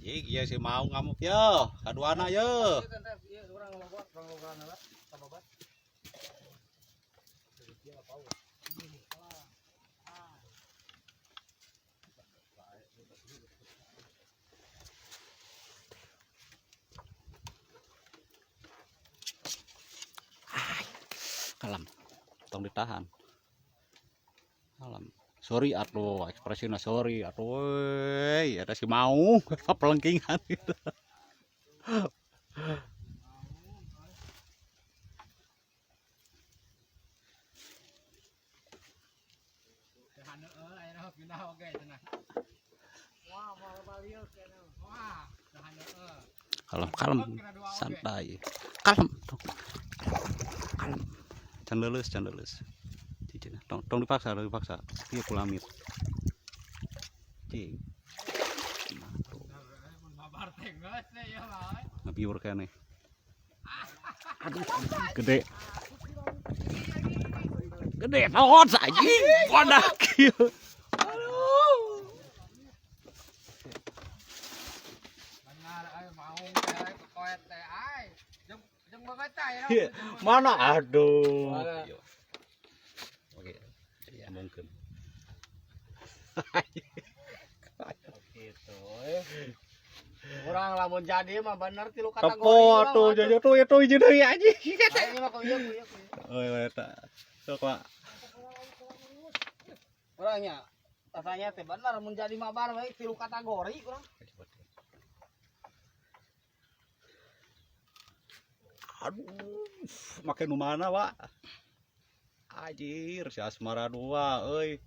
Anjing ieu si mau ngamuk yo, kaduana yo. Ieu urang ngomong, urang ngobrol lah, sababat. Kalem. Tong ditahan. Kalem. Sorry atuh, ekspresina sorry atuh euy, eta si mau pelengkingan gitu. Kalem kalem santai. Kalem. Kalem. Can leuleus, can leuleus. Cicing. Tong tong dipaksa, tong dipaksa. Ieu kulamit. Cing. Nah, tuh. Ngabiur keneh. Aduh, gede. Gede naon anjing. Bodak ieu. Aduh. Benar ai maung teh koet teh ai. Jeung jeung banget teh ya. Mana aduh. Mana? Oke, ya mungkin. Gitu eh. Urang lamun jadi mah bener tilu kategori. Tepo tuh jojo tuh itu hiji deui anjing. Aing mah kuya kuya kuya. Oh eta. Sok Pak. Urangnya rasanya teh bener mun jadi mabar we tilu kategori urang. Aduh, make nu mana, Pak? Anjir, si Asmara 2 euy.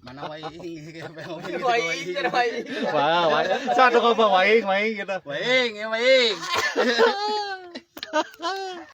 Mana wae wae wae. Wah, wah. Satu ngomong waing, waing gitu. Waing, ya waing.